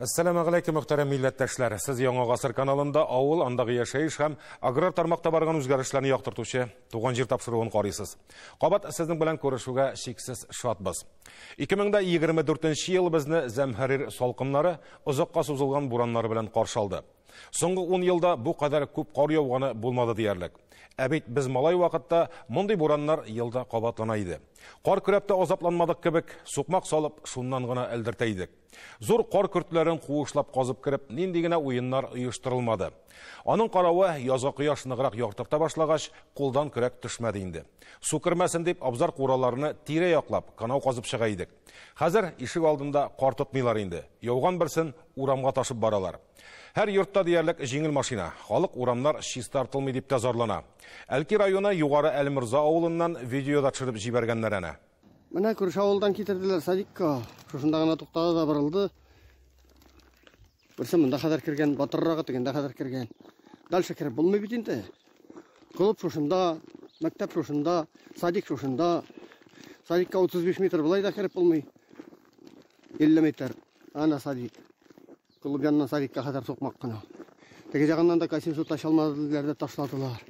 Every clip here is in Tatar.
Әссәламү галәйкүм, мөхтәрәм милләттәшләр. Сез Яңа Гасыр каналында авыл, андагы яшәеш һәм аграр тармакта барган үзгәрешләрне яктыртучы Туган җир тапшыруын карыйсыз. Кабат сезнең белән күрешүгә чиксез шатбыз. 2024 ел безне зәмһәрир салкыннары, озакка сузылган бураннары белән каршы алды. Соңгы 10 елда бу кадәр күп кар яуганы булмады диярлек. Ә бит без малай вакытта мондый бураннар елда кабатлана иде. Кар көрәп тә азапланмадык кебек, сукмак салып, шуннан гына элдертә идек. Зур кар көртләрен куышлап казып кереп, нинди генә уеннар оештырылмады. Аның каравы, язгы кояш ныграк яктырта башлагач, кулдан көрәк төшмәде инде. Су кермәсен дип, абзар кураларны тирә-яклап, канау казып чыга идек. Хәзер ишек алдында кар тотмыйлар инде. Яуган берсен урамга ташып баралар. Һәр йортта диярлек җиңел машина. Халык урамнар чистартылмый дип тә зарлана. Әлки районы Югары Әлморза авылыннан видеода төшереп җибәргәннәр әнә. Менә күрше авылдан китерделәр садикка. Шушында гына туктады да борылды. Берсе монда хәзер кергән, батыррагы тегендә хәзер кергән. Дальше кереп булмый бит инде. Клуб шушында, мәктәп шушында, садик шушында. Садикка 35 метр болай да кереп булмый. 50 метр. Ана садик. Клуб яныннан садикка хәзер сукмак кына. Теге ягыннан да кайсын су ташалмадылар да ташладылар.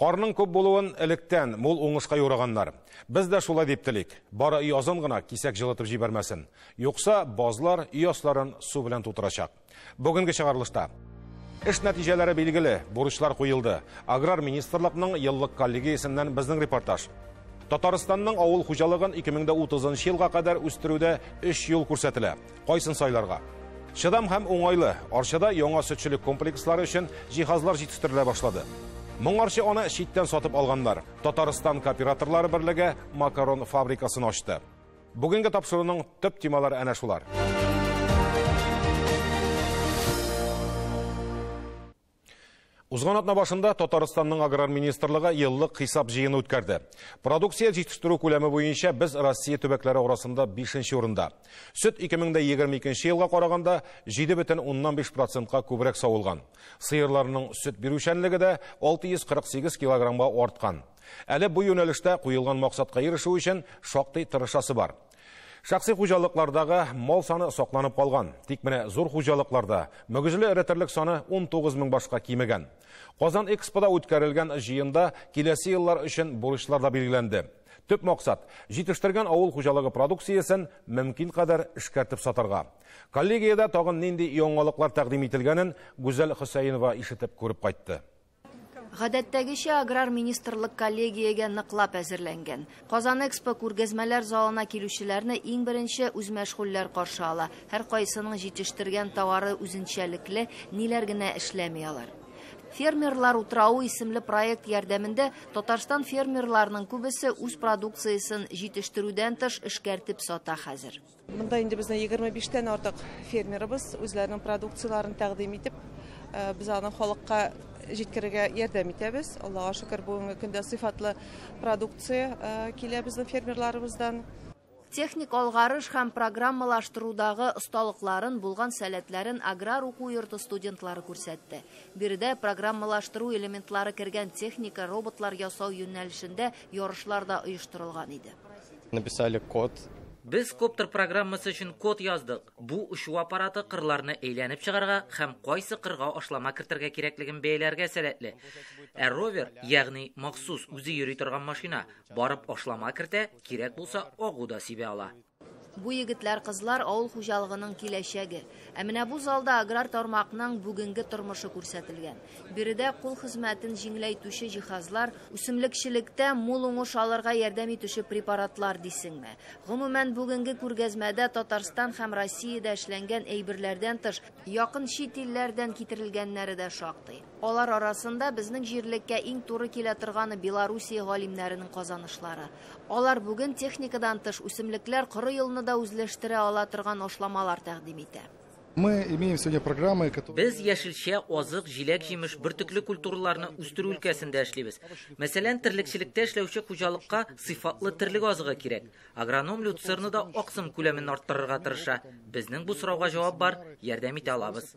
Карның күп булуын электән мул уңышка юраганнар. Без дә шулай дип телик. Бары язын гына кисәк җылытып җибәрмәсен. Юкса базлар өй асларын су белән тутырачак. Бүгенге чыгарылышта эш нәтиҗәләре билгеле, бурычлар куелды. Аграр министрлыкның еллык коллегиясеннән безнең репортаж. Татарстанның авыл хуҗалыгын 2030 елга кадәр үстерүдә 3 юл күрсәтелә. Кайсын сайларга? Чыдам һәм уңайлы. Арчада яңа сөтчелек комплекслары өчен җиһазлар җитештерелә башлады. Моңарчы аны читтән сатып алганнар. Татарстан кооператорлары берлеге макарон фабрикасын ачты. Бүгенге тапшыруның төп темалары әнә шулар. Узган атна башында Татарстанның аграр министрлыгы еллык хисап җыены үткәрде. Продукция җитештерү күләме буенча без Россия төбәкләре арасында 5нче урында. Сөт 2022 елга караганда 7,5%-ка күбрәк савылган. Сыерларның сөт бирүчәнлеге дә 648 килограммга арткан. Әле бу юнәлештә куелган максатка ирешү өчен шактый тырышасы бар. Шәхси хуҗалыклардагы мал саны сакланып калган. Тик менә зур хуҗалыкларда мөгезле эре терлек саны 19 мең башка кимегән. Казан Экспода үткәрелгән җыенда киләсе еллар өчен бурычлар да билгеләнде. Төп максат җитештергән авыл хуҗалыгы продукциясен мөмкин кадәр эшкәртеп сатарга. Коллегиядә тагын нинди яңалыклар тәкъдим ителгәнен Гүзәл Хөсәенова ишетеп күреп кайтты. Гадәттәгечә аграр министрлык коллегиягә ныклап әзерләнгән. Казан Экспо күргәзмәләр залына килүчеләрне иң беренче үзмәшгульләр каршы ала. Һәр кайсының җитештергән товары үзенчәлекле, ниләр генә эшләми алар. Фермерлар утрауы исемле проект ярдәмендә Татарстан фермерларының күбесе үз продукциясен җитештерүдән тыш эшкәртеп сата хәзер. Монда инде безнең 25тән артык фермерыбыз үзләренең продукцияләрен тәкъдим итеп, без аны халыкка җиткерергә ярдәм итәбез. Аллаһка шөкер, бүгенге көндә сыйфатлы продукция килә безнең фермерларыбыздан. Техник алгарыш һәм программалаштырудагы осталыкларын, булган сәләтләрен аграр уку йорты студентлары күрсәтте. Биредә программалаштыру элементлары кергән техника, роботлар ясау юнәлешендә ярышлар да оештырылган иде. Написали код. Без коптер программасы өчен код яздык. Бу очу аппараты кырларны әйләнеп чыгарга һәм кайсы кырга ашлама кертергә кирәклеген бәяләргә сәләтле. Ә ровер, ягъни махсус үзе йөри торган машина, барып ашлама кертә, кирәк булса агу да сибә ала. Бу егетләр, кызлар авыл хуҗалыгының киләчәге. Ә менә бу залда аграр тармакның бүгенге тормышы күрсәтелгән. Биредә кул хезмәтен җиңеләйтүче җиһазлар, үсемлекчелектә мул уңыш алырга ярдәм итүче препаратлар дисеңме? Гомумән, бүгенге күргәзмәдә Татарстан һәм Россиядә эшләнгән әйберләрдән тыш, якын чит илләрдән китерелгәннәре дә шактый. Алар арасында безнең җирлеккә иң туры килә торганы Белоруссия галимнәренең казанышлары. Алар бүген техникадан тыш үсемлекләр коры елны да үзләштерә ала торган ашламалар тәкъдим итә. Мы имеем сегодня программы, которые Без яшелчә, азык, җиләк-җимеш, бөртекле культураларны үстерү өлкәсендә эшлибез. Мәсәлән, терлекчелектә эшләүче хуҗалыкка сыйфатлы терлек азыгы кирәк. Агроном люцерны да аксым күләмен арттырырга тырыша. Безнең бу сорауга җавап бар, ярдәм итә алабыз.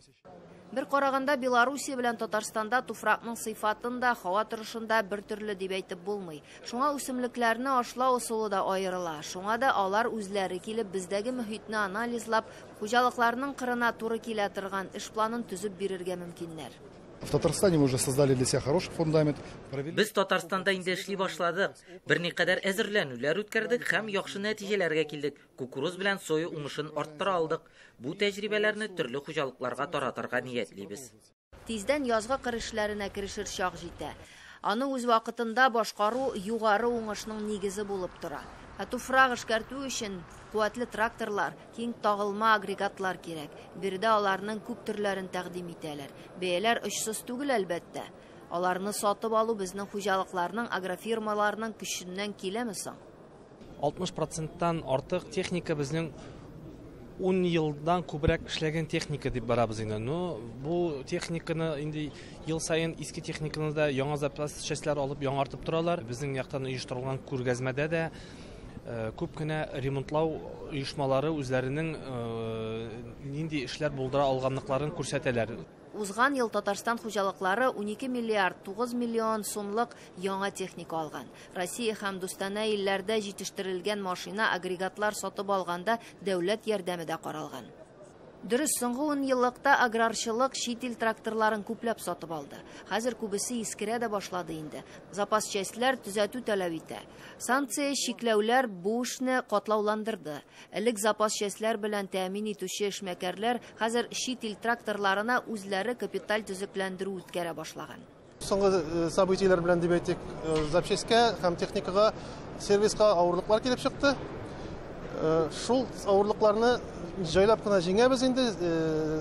Бер караганда Белоруссия белән Татарстанда туфракның сыйфатын да, һава торышын да бер төрле дип әйтеп булмый. Шуңа үсемлекләрне ашлау ысулы да аерыла. Шуңа да алар үзләре килеп бездәге мөхитне анализлап, хуҗалыкларның кырына туры килә торган эш планын төзеп бирергә мөмкиннәр. В Татарстане мы уже создали для себя хороший фундамент. Провели. Без Татарстанда инде эшли башладык. Берникадәр әзерләнүләр үткәрдек һәм яхшы нәтиҗәләргә килдек. Кукуруз белән соя уңышын арттыра алдык. Бу тәҗрибәләрне төрле хуҗалыкларга таратырга ниятлибез. Тиздән язгы кыр эшләренә керешер чак җитә. Аны үз вакытында башкару югары уңышның нигезе булып тора. Ә туфрак эшкәртү өчен куәтле тракторлар, киң тагылма агрегатлар кирәк. Биредә аларның күп төрләрен тәкъдим итәләр. Бәяләр очсыз түгел, әлбәттә. Аларны сатып алу безнең хуҗалыкларның, агрофирмаларның көченнән киләме соң? 60%-тан артык техника безнең 10 елдан күбрәк эшләгән техника дип барабыз инде. Но бу техниканы инде ел саен иске техниканы да яңа запас частьләр алып яңартып торалар. Безнең яктан оештырылган күргәзмәдә дә күп кенә ремонтлау оешмалары үзләренең нинди эшләр булдыра алганлыкларын күрсәтәләр. Узган ел Татарстан хуҗалыклары 12 миллиард 9 миллион сумлык яңа техника алган. Россия һәм дустанә илләрдә җитештерелгән машина, агрегатлар сатып алганда дәүләт ярдәме дә каралган. Дөрес, соңгы 10 еллыкта аграрчылык чит ил тракторларын күпләп сатып алды. Хәзер күбесе искерә дә башлады инде. Запас частьләр төзәтү таләп итә. Санкция, чикләүләр бу эшне катлауландырды. Элек запас частьләр белән тәэмин итүче эшмәкәрләр хәзер чит ил тракторларына үзләре капиталь төзекләндерү үткәрә башлаган. Соңгы событиеләр белән дип әйтик, запчастька һәм техникага, сервиска авырлыклар килеп чыкты. Шул авырлыкларны җайлап кына җиңәбез инде.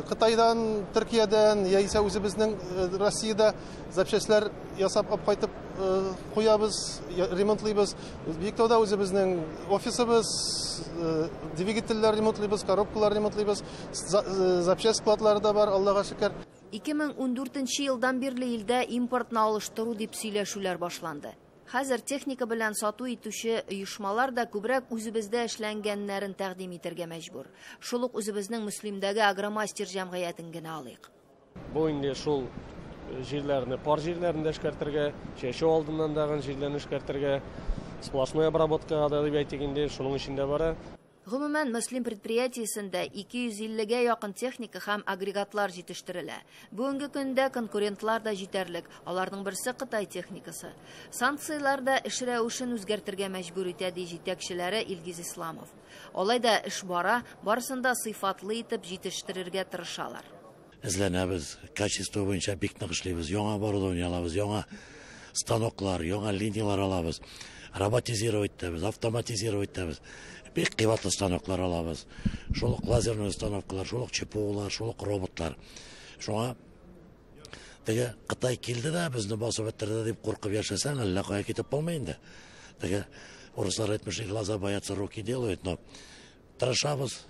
Кытайдан, Төркиядән, яисә үзебезнең Россиядә запчастьләр ясап алып кайтып куябыз, ремонтлыйбыз. Биектауда үзебезнең офисыбыз, двигательләр ремонтлыйбыз, коробкалар ремонтлыйбыз, запчасть складлары да бар, Аллага шөкер. 2014 елдан бирле илдә импортны алыштыру дип сөйләшүләр башланды. Хәзер техника белән сату итүче оешмалар да күбрәк үзебездә эшләнгәннәрен тәкъдим итәргә мәҗбүр. Шул ук үзебезнең Мөслимдәге Агромастер җәмгыятен генә алыйк. Бу инде шул җирләрне, пар җирләрен дә эшкәртергә, чәчү алдыннан дагы җирләрне эшкәртергә, сплошной обработкага да дип әйтик инде, шуның эчендә бара. Гомумән, Мөслим предприятиесендә 250гә якын техника һәм агрегатлар җитештерелә. Бүгенге көндә конкурентлар да җитәрлек. Аларның берсе Кытай техникасы. Санкцияләр дә эш рәвешен үзгәртергә мәҗбүр итә, ди җитәкчеләре Илгиз Исламов. Алай да эш бара, барысын да сыйфатлы итеп җитештерергә тырышалар. Эзләнәбез, качество буенча бик нык эшлибез, яңа оборудование алабыз, яңа станоклар, яңа линиялар алабыз, роботизировать итәбез, автоматизировать итәбез. Бик кыйбатлы станоклар алабыз. Шул ук лазерный установкалар, шул ук ЧПУлар, шул ук роботлар. Шуңа теге Кытай килде дә безне басып бетерде дип куркып яшәсәң, әллә кая китеп булмый инде. Теге урыслар әйтмешли, глаза боятся, руки делают, но тырышабыз,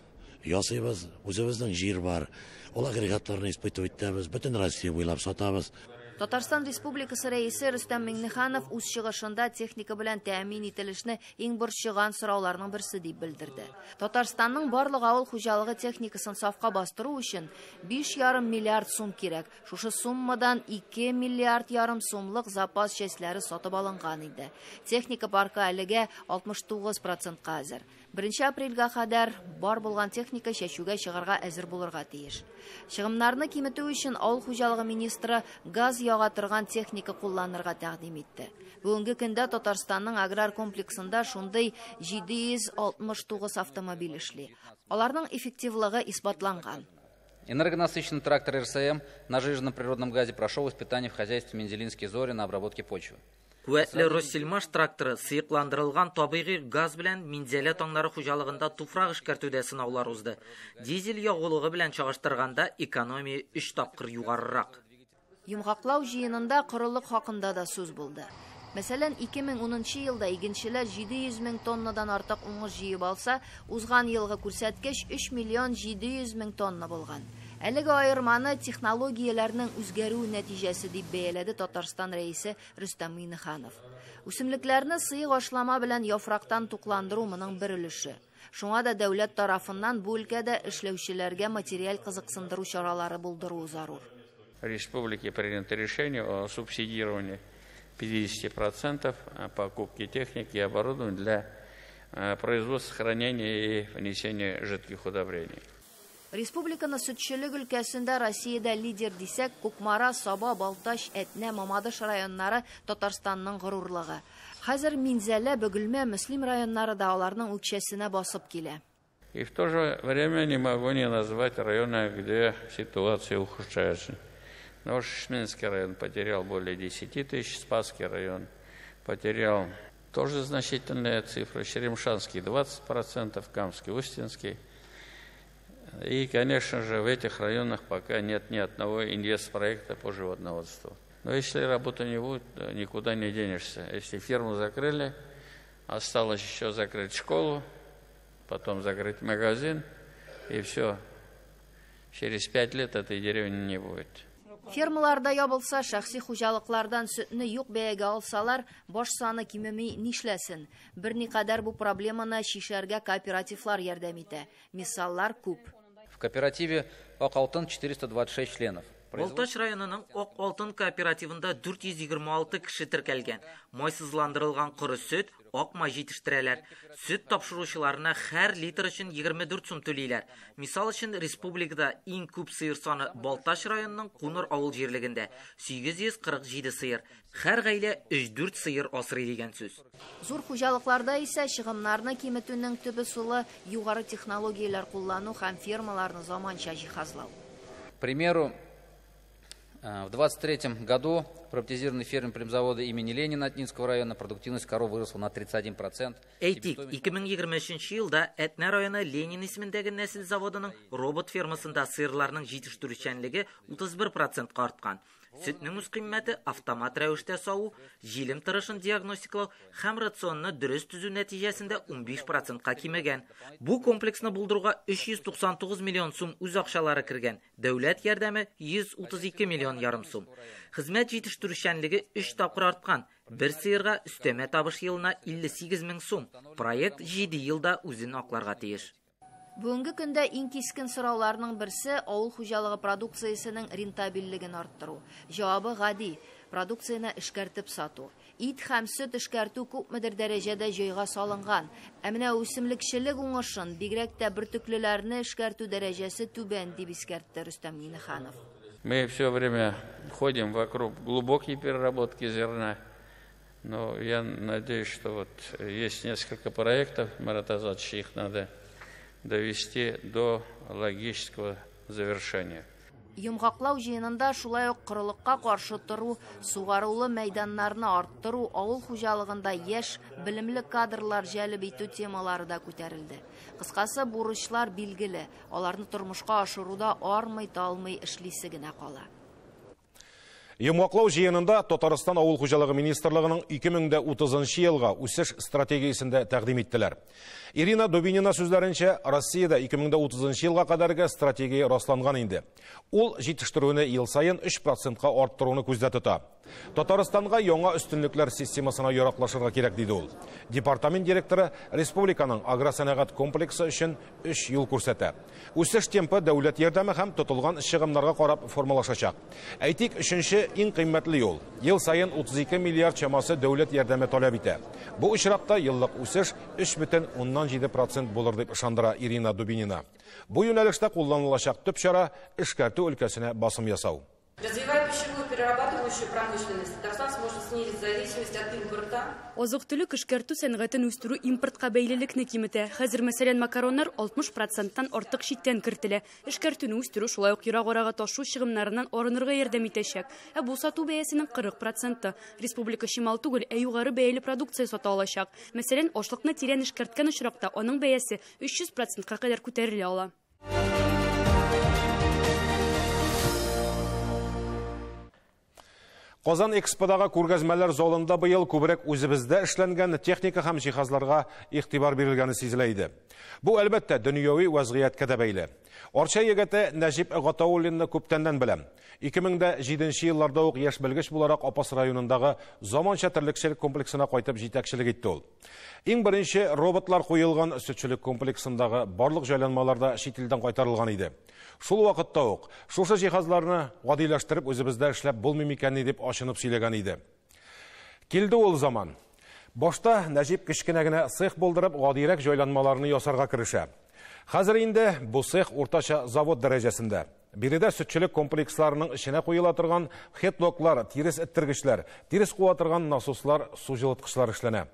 ясыйбыз, үзебезнең җир бар. Ул агрегатларны испытывать итәбез, бөтен Россия буйлап сатабыз. Татарстан Республикасы Рәисе Рөстәм Миңнеханов үз чыгышында техника белән тәэмин ителешне иң борчыган сорауларның берсе дип белдерде. Татарстанның барлык авыл хуҗалыгы техникасын сафка бастыру өчен 5,5 миллиард сум кирәк. Шушы суммадан 2 миллиард ярым сумлык запас частьләре сатып алынган иде. Техника паркы әлегә 69%ка әзер. 1 апрельгә кадәр бар булган техника чәчүгә чыгарга әзер булырга тиеш. Чыгымнарны киметү өчен авыл хуҗалыгы министры газ яга торган техника кулланырга тәкъдим итте. Бүгенге көндә Татарстанның аграр комплексында шундый 769 автомобиль эшли. Аларның эффективлыгы исбатланган. Энергонасыщенный трактор РСМ на жиженном природном газе прошел испытание в хозяйстве Мензелинские зори на обработке почвы. Куәтле Россельмаш тракторы сыекландырылган табигый газ белән Минзәлә таңнары хуҗалыгында туфрак эшкәртүдә сынаулар узды. Дизель ягулыгы белән чагыштырганда экономия 3 тапкыр югарырак. Йомгаклау җыенында корылык хакында да сүз булды. Мәсәлән, 2010 елда игенчеләр 700 мең тоннадан артык уңыш җыеп алса, узган елгы күрсәткеч 3 миллион 700 мең тонна булган. Әлеге аерманы технологияләрнең үзгәрүе нәтиҗәсе дип бәяләде Татарстан рәисе Рөстәм Миңнеханов. Үсемлекләрне сыек ашлама белән яфрактан тукландыру моның бер өлеше. Шуңа да дәүләт тарафыннан бу өлкәдә эшләүчеләргә материаль кызыксындыру чаралары булдыру зарур. республике принято решение о субсидировании 50% покупки техники и оборудования для производства, хранения и внесения жидких удобрений. Республиканы сөтчелек өлкәсендә Россиядә лидер дисәк, Кукмара, Саба, Балтач, Әтнә, Мамадыш районнары Татарстанның горурлыгы. Хәзер Минзәлә, Бөгелмә, Мөслим районнары да аларның үкчәсенә басып килә. И в то же время не могу не назвать районы, где ситуация ухудшается. Новошешминский район потерял более 10 тысяч, Спасский район потерял тоже значительные цифры, Черемшанский 20%, Камский, Устинский. И, конечно же, в этих районах пока нет ни одного инвестпроекта по животноводству. Но если работы не будет, никуда не денешься. Если ферму закрыли, осталось еще закрыть школу, потом закрыть магазин, и все. Через 5 лет этой деревни не будет. Фермалар да ябылса, шәхси хуҗалыклардан сөтне юк бәягә алсалар, баш саны кимеми нишләсен? Берникадәр бу проблеманы чишәргә кооперативлар ярдәм итә. Мисаллар күп. В кооперативе «Ак алтын» 426 членов. Балтач районының Ак алтын кооперативында 426 кеше теркәлгән. Майсызландырылган коры сөт, ак май җитештерәләр. Сөт тапшыручыларына һәр литр өчен 24 сум түлиләр. Мисал өчен, республикада иң күп сыер саны Балтач районының Куныр авыл җирлегендә 847 сыер. Һәр гаилә 3-4 сыер асрый дигән сүз. Зур хуҗалыкларда исә чыгымнарны киметүнең төп ысулы югары технологияләр куллану һәм фермаларны заманча җиһазлау. К примеру, в 2023 году в роботизированной ферме племзавода имени Ленина Атнинского района продуктивность коров выросла на 31%. Әйтик, 2023 елда Әтнә районы Ленин исемендәге нәсел заводының робот фермасында сыерларның җитештерүчәнлеге 31%-ка арткан. Сөтнең үзкыйммәте автомат рәвештә саву, җилем торышын диагностикалау һәм рационны дөрес төзү нәтиҗәсендә 15%-ка кимегән. Бу комплексны булдыруга 399 миллион сум үз акчалары кергән. Дәүләт ярдәме 132 миллион ярым сум. Хезмәт җитештерүчәнлеге 3 тапкыр арткан. Бер сыерга өстәмә табыш елына 58 мең сум. Проект 7 елда үзен акларга тиеш. Бүгенге көндә иң кискен сорауларның берсе авыл хуҗалыгы продукциясенең рентабельлеген арттыру. Җавабы гади: продукцияне эшкәртеп сату. Ит һәм сөт эшкәртү күпмедер дәрәҗәдә җайга салынган. Ә менә үсемлекчелек уңышын, бигрәк тә бөртеклеләрне эшкәртү дәрәҗәсе түбән, дип искәртте Рөстәм Миңнеханов. Мы все время ходим вокруг глубокой переработки зерна. Но я надеюсь, что вот есть несколько проектов, Марат Азатович, их надо довести до логического завершения. Йомгаклау җыенында шулай ук корылыкка каршы тору, сугарулы мәйданнарны арттыру, авыл хуҗалыгында яшь, белемле кадрлар җәлеп итү темалары да күтәрелде. Кыскасы, бурычлар билгеле, аларны тормышка ашыруда армый-талмый эшлисе генә кала. Йомгаклау җыенында Татарстан авыл хуҗалыгы министрлыгының 2030 елга үсеш стратегиясен дә тәкъдим иттеләр. Ирина Дубинина сүзләренчә, Россиядә 2030 елга кадәрге стратегия расланган инде. Ул җитештерүне ел саен 3%-ка арттыруны күздә тота. Татарстанга яңа өстенлекләр системасына яраклашырга кирәк, диде ул. Департамент директоры республиканың агросәнәгать комплексы өчен 3 юл күрсәтә. Үсеш темпы дәүләт ярдәме һәм тотылган чыгымнарга карап формалашачак. Әйтик, өченче иң кыйммәтле юл. Ел саен 32 миллиард чамасы дәүләт ярдәме таләп итә. Бу очракта еллык үсеш 3,7% булыр дип ышандыра Ирина Дубинина. Бу юнәлештә кулланылачак төп чара эшкәртү өлкәсенә басым ясау. Развивая пищевую перерабатывающую промышленность, Татарстан сможет снизить зависимость от импорта. Азык-төлек эшкәртү сәнәгатен үстерү импортка бәйлелекне киметә. Хәзер, мәсәлән, макароннар 60%-тан артык читтән кертелә. Эшкәртүне үстерү шулай ук ерак арага ташу чыгымнарыннан арынырга ярдәм итәчәк. Ә бу сату бәясенең 40%. Республика чимал түгел, ә югары бәяле продукция сата алачак. Мәсәлән, ашлыкны тирән эшкәрткән очракта аның бәясе 300%-ка кадәр күтәрелә ала. Казан Эксподагы күргәзмәләр залында быел күбрәк үзебездә эшләнгән техника һәм җиһазларга игътибар бирелгәне сизелә иде. Бу, әлбәттә, дөньяви вазгыятькә дә бәйле. Арча егете Нәҗип Гатауллинны күптәннән беләм. 2007 елларда ук яшь белгеч буларак Апас районындагы заманча терлекчелек комплексына кайтып җитәкчелек итте ул. Иң беренче роботлар куелган сөтчелек комплексындагы барлык җайланмалар да чит илдән кайтарылган иде. Шул вакытта ук шушы җиһазларны гадиләштереп үзебездә эшләп булмый микәнни дип ачынып сөйләгән иде. Килде ул заман. Башта Нәҗип кечкенә генә цех булдырып, гадирәк җайланмаларны ясарга керешә. Хәзер инде бу цех уртача завод дәрәҗәсендә. Биредә сөтчелек комплексларының эченә куела торган хедлоклар, тирес эттергечләр, тирес куа торган насослар, су җылыткычлар эшләнә.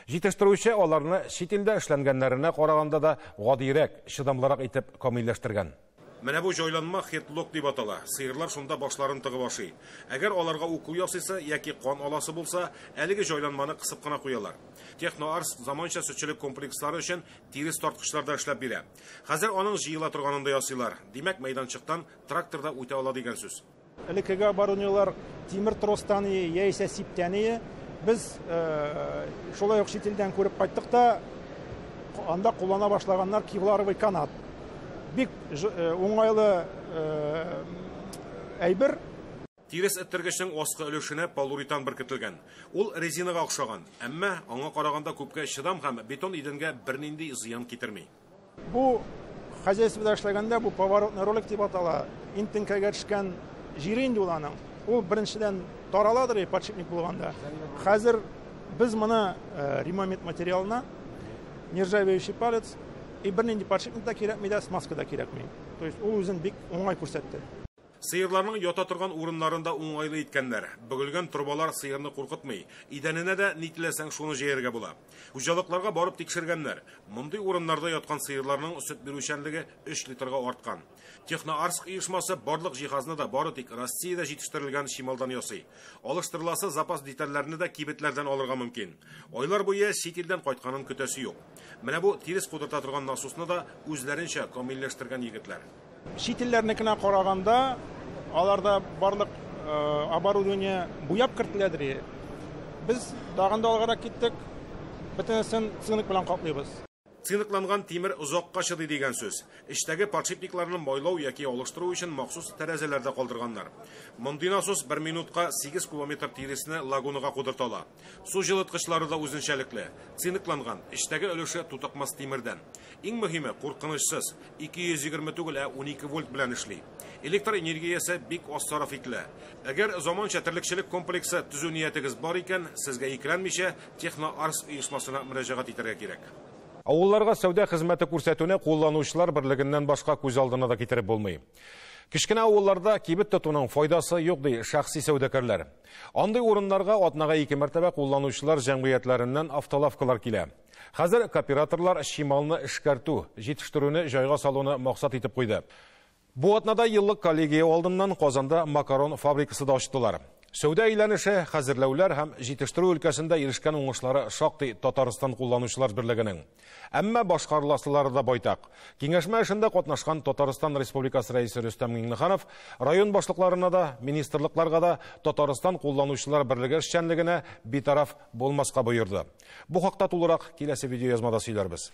Җитештерүче аларны чит илдә эшләнгәннәренә караганда да гадирәк, чыдамлырак итеп камилләштергән. Менә бу җайланма хедлок дип атала. Сыерлар шунда башларын тыгып ашый. Әгәр аларга укол ясыйсы яки кан аласы булса, әлеге җайланманы кысып кына куялар. Техноарс заманча сөтчелек комплекслары өчен тирес тарткычлар да эшләп бирә. Хәзер аның җыела торганын да ясыйлар. Димәк, мәйданчыктан трактор да үтә ала дигән сүз. Элеккеге оборудованиелар тимер тростан яисә сиптән. Без шулай ук чит илдән күреп кайттык та, анда куллана башлаганнар кевларовый канат. Бик уңайлы әйбер. Тирес эттергечнең аскы өлешенә полуретан беркетелгән. Ул резинага охшаган, әмма аңа караганда күпкә чыдам һәм бетон идәнгә бернинди зыян китерми. Бу хозяйствода эшләгәндә бу поворотный ролик дип атала. Иң теңкәгә төшкән җире инде ул аның. Ул беренчедән тараладыр, подшипник булганда. Хәзер без моны ремонт материалына нержавеющий палец и бернинди подшипник та кирәкми дә, смазка да кирәкми. То есть ул үзен бик уңай күрсәтте. Сыерларның ята торган урыннарында уңайлы иткәннәр. Бөгелгән торбалар сыерны куркытмый. Идәненә дә ни теләсәң шуны җәяргә була. Хуҗалыкларга барып тикшергәннәр. Мондый урыннарда яткан сыерларның сөт бирүчәнлеге 3 литрга арткан. Техноарск оешмасы барлык җиһазны да бары тик Россиядә җитештерелгән чималдан ясый. Алыштырыласы запас детальләрне дә кибетләрдән алырга мөмкин. Айлар буе чит илдән кайтканын көтәсе юк. Менә бу тирес кудырта торган насосны да үзләренчә камилләштергән егетләр. Чит илләрнекенә караганда аларда барлык оборудование буяп кертеләдер. Без тагын да алгарак киттек, бөтенесен цинк белән каплыйбыз. Цинкланган тимер озакка чыдый дигән сүз. Эчтәге подшипникларны майлау яки алыштыру өчен махсус тәрәзәләрдә калдырганнар. Мондый насос 1 минутка 8 кубометр тиресне лагунага кудырта ала. Су җылыткычлары да үзенчәлекле. Цинкланган, эчтәге өлеше тутыкмас тимердән. Иң мөһиме куркынычсыз, 220 түгел, ә 12 вольт белән эшли. Электр энергиясе бик аз сарыф ителә. Әгәр заманча терлекчелек комплексы төзү ниятегез бар икән, сезгә икеләнмичә Техноарс оешмасына мөрәҗәгать итәргә кирәк. Авылларга сәүдә хезмәте күрсәтүне кулланучылар берлегеннән башка күз алдына да китереп булмый. Кечкенә авылларда кибет тотуның файдасы юк ди шәхси сәүдәкәрләр. Андый урыннарга атнага 2 мәртәбә кулланучылар җәмгыятьләреннән автолавкалар килә. Хәзер кооператорлар чималны эшкәртү, җитештерүне җайга салуны максат итеп куйды. Бу атнада еллык коллегия алдыннан Казанда макарон фабрикасы да ачтылар. Сәүдә әйләнеше, хәзерләүләр һәм җитештерү өлкәсендә ирешкән уңышлары шактый Татарстан кулланучылар берлегенең. Әмма башкарыласылары да байтак. Киңәшмә эшендә катнашкан Татарстан Республикасы рәисе Рөстәм Миңнеханов район башлыкларына да, министрлыкларга да Татарстан кулланучылар берлеге эшчәнлегенә битараф булмаска боерды. Бу хакта тулырак киләсе видеоязмада сөйләрбез.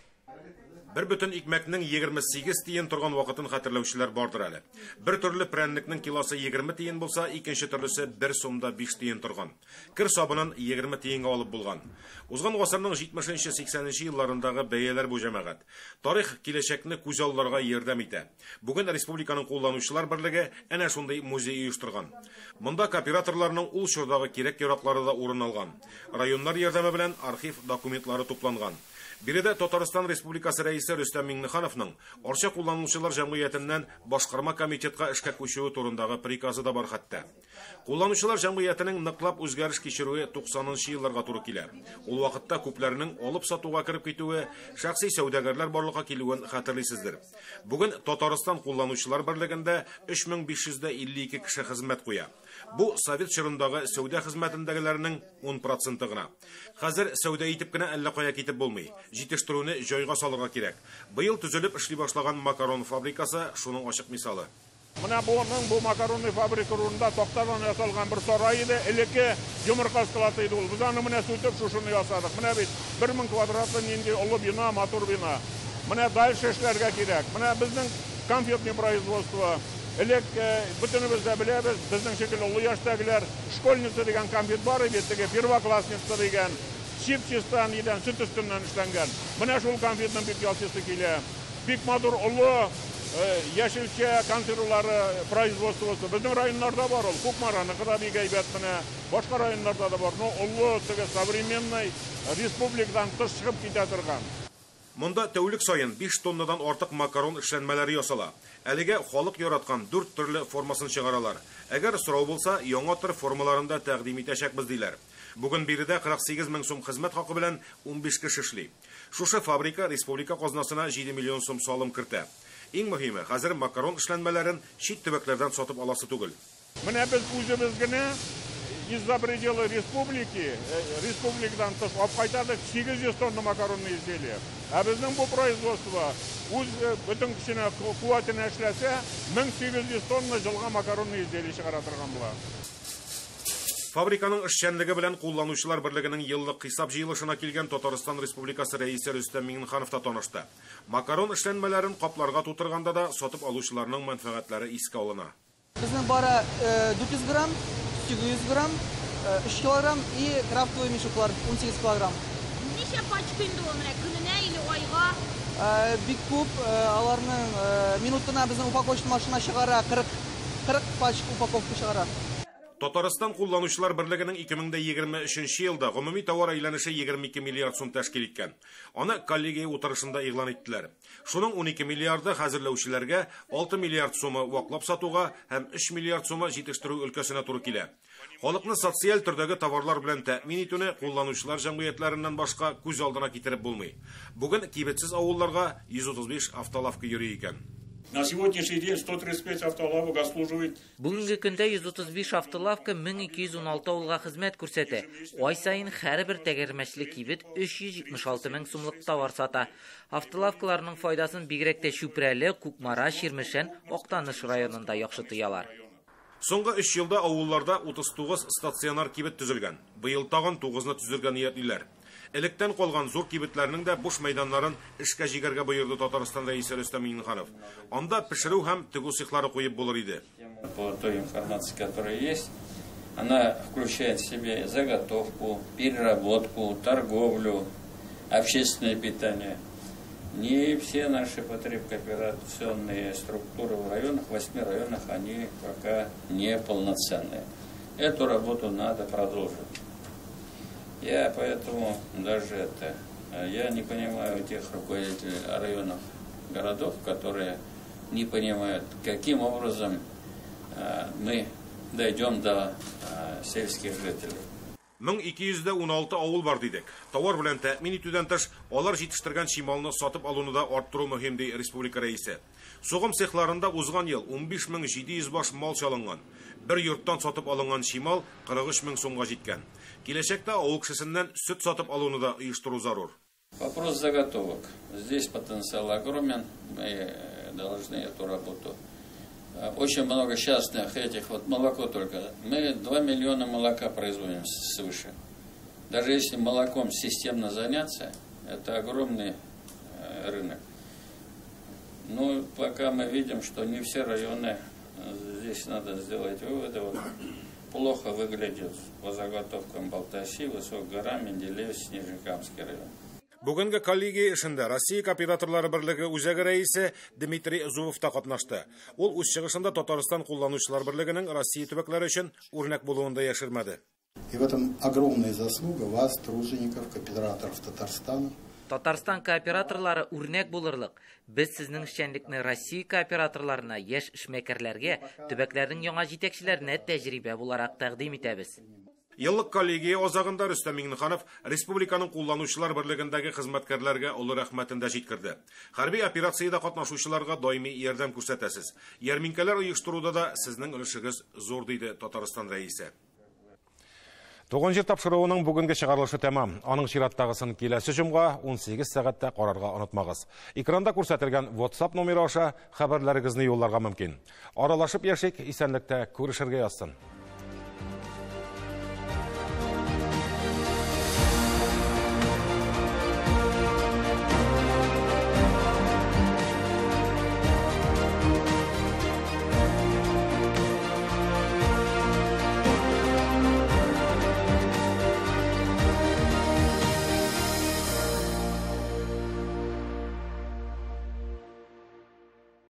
Бер бөтен икмәкнең 28 тиен торган вакытын хәтерләүчеләр бардыр әле. Бер төрле прәннекнең килосы 20 тиен булса, икенче төрлесе 1 сумда 5 тиен торган. Кер сабынын 20 тиенгә алып булган. Узган гасырның 70-80 елларындагы бәяләр бу җәмәгать. Тарих киләчәкне күз алларга ярдәм итә. Бүген республиканың кулланучылар берлеге әнә шундый музей оештырган. Монда кооператорларның ул чордагы кирәк-яраклары да урын алган. Районнар ярдәме белән архив документлары тупланган. Биредә Татарстан Республикасы рәисе Рөстәм Миңнехановның Арча кулланучылар җәмгыятеннән башкарма комитетка эшкә күчүе турындагы приказы да бар хәтта. Кулланучылар җәмгыятенең ныклап үзгәреш кичерүе 90нчы елларга туры килә. Ул вакытта күпләрнең алып сатуга кереп китүе, шәхси сәүдәгәрләр барлыкка килүен хәтерлисездер. Бүген Татарстан кулланучылар берлегендә 3552 кеше хезмәт куя. Бу совет чорындагы сәүдә хезмәтендәгеләрнең 10% гына. Хәзер сәүдә итеп кенә әллә кая китеп булмый. Җитештерүне җайга салырга кирәк. Быел төзелеп эшли башлаган макарон фабрикасы шуның ачык мисалы. Менә бу макаронный фабрика урынында тактадан ясалган бер сарай иде, элекке йомырка склады иде ул. Без аны менә сүтеп шушыны ясадык. Менә бит 1000 квадратлы нинди олы бина, матур бина. Менә дальше эшләргә кирәк. Менә безнең конфетный производство. Элек бөтенебез дә беләбез, безнең шикелле олы яшьтәгеләр, школьница дигән конфет бар иде, теге первоклассница дигән, чип-чистан идән, сөт өстеннән эшләнгән. Менә шул конфетның бик ясыйсы килә. Бик матур олы яшелчә консервлары производствосы. Безнең районнарда бар ул, Кукмараныкы да бик әйбәт менә, башка районнарда да бар. Но олы теге современный республикадан тыш чыгып китә торган. Монда тәүлек саен 5 тоннадан артык макарон эшләнмәләре ясала. Әлегә халык яраткан 4 төрле формасын чыгаралар. Әгәр сорау булса, яңа төр формаларын да тәкъдим итәчәкбез диләр. Бүген биредә 48 мең сум хезмәт хакы белән 15 кеше эшли. Шушы фабрика республика казнасына 7 миллион сум салым кертә. Иң мөһиме, хәзер макарон эшләнмәләрен чит төбәкләрдән сатып аласы түгел. Менә без үзебез генә из-за пределы республики, республикадан тыш алып кайтадык 800 тонна макаронный изделия. Ә безнең бу производство үз бөтен көченә, куәтенә эшләсә, 1800 тонна җылга макаронный изделие чыгара торган була. Фабриканың эшчәнлеге белән кулланучылар берлегенең еллык хисап җыелышына килгән Татарстан Республикасы рәисе Рөстәм Миңнеханов та танышты. Макарон эшләнмәләрен капларга тутырганда да сатып алучыларның мәнфәгатьләре искә алына. Безнең бары 400 грамм, 800 грамм, 3 килограмм и крафтовый мешоклар 18 килограмм. Ничә пачка инде ул менә көненә или айга? Бик күп, аларның минутына безнең упаковочный машина чыгара 40 пачка упаковка чыгара. Татарстан кулланучылар берлегенең 2023 елда гомуми товар әйләнеше 22 миллиард сум тәшкил иткән. Аны коллегия утырышында игълан иттеләр. Шуның 12 миллиарды хәзерләүчеләргә, 6 миллиард сумы ваклап сатуга һәм 3 миллиард сумы җитештерү өлкәсенә туры килә. Халыкны социаль төрдәге товарлар белән тәэмин итүне кулланучылар җәмгыятьләреннән башка күз алдына китереп булмый. Бүген кибетсез авылларга 135 автолавка йөри икән. На сегодняшний день 135 автолавок обслуживает. Бүгенге көндә 135 автолавка 1216 авылга хезмәт күрсәтә. Ай саен һәрбер тәгәрмәчле кибет 376 мең сумлык товар сата. Автолавкаларның файдасын бигрәк тә Чүпрәле, Кукмара, Чирмешән, Актаныш районында яхшы тоялар. Соңгы 3 елда авылларда 39 стационар кибет төзелгән. Быел тагын 9-ны төзергә ниятлиләр. Электән калган зур кибетләрнең дә буш мәйданнарын эшкә җигәргә боерды Татарстан рәисе Рөстәм Миңнеханов. Анда пешерү һәм тегү цехлары куеп булыр иде. По той информации, которая есть, она включает в себе заготовку, переработку, торговлю, общественное питание. Не все наши потребкооперационные структуры в районах, в 8 районах, они пока не полноценные. Эту работу надо продолжить. Я поэтому даже это, я не понимаю тех руководителей районов, городов, которые не понимают, каким образом мы дойдем до сельских жителей. 1216 авыл бар дидек. Товар белән тәэмин итүдән тыш, алар җитештергән чималны сатып алуны да арттыру мөһим, ди республика рәисе. Сугым цехларында узган ел 15700 баш мал чалынган. Бер йорттан сатып алынган чимал 43 мең сумга җиткән. Киләчәктә авыл кешесеннән сөт сатып алуны да оештыру зарур. Вопрос заготовок. Здесь потенциал огромен. Мы должны эту работу. Очень много частных этих, вот молоко только. Мы 2 миллиона молока производим свыше. Даже если молоком системно заняться, это огромный рынок. Но пока мы видим, что не все районы, здесь надо сделать выводы. Вот, плохо выглядит по заготовкам Балтаси, Высокая гора, Менделеевск, Нижнекамский район. Бүгенге коллегия эшендә Россия кооператорлары берлеге үзәге рәисе Дмитрий Зубов та катнашты. Ул үз чыгышында Татарстан кулланучылар берлегенең Россия төбәкләре өчен үрнәк булуын да яшермәде. И в этом огромная заслуга вас, тружеников, кооператоров Татарстана. Татарстан кооператорлары үрнәк булырлык. Без сезнең эшчәнлекне Россия кооператорларына, яшь эшмәкәрләргә, төбәкләрнең яңа җитәкчеләренә тәҗрибә буларак тәкъдим итәбез. Еллык коллегия азагында Рөстәм Миңнеханов республиканың кулланучылар берлегендәге хезмәткәрләргә олы рәхмәтен дә җиткерде. Хәрби операциядә катнашучыларга даими ярдәм күрсәтәсез. Ярминкәләр оештыруда да сезнең өлешегез зур, диде Татарстан рәисе. Туган җир тапшыруының бүгенге чыгарылышы тәмам. Аның чираттагысын киләсе җомга 18 сәгатьтә карарга онытмагыз. Экранда күрсәтелгән WhatsApp номеры аша хәбәрләрегезне юлларга мөмкин. Аралашып яшик, исәнлектә күрешергә язсын.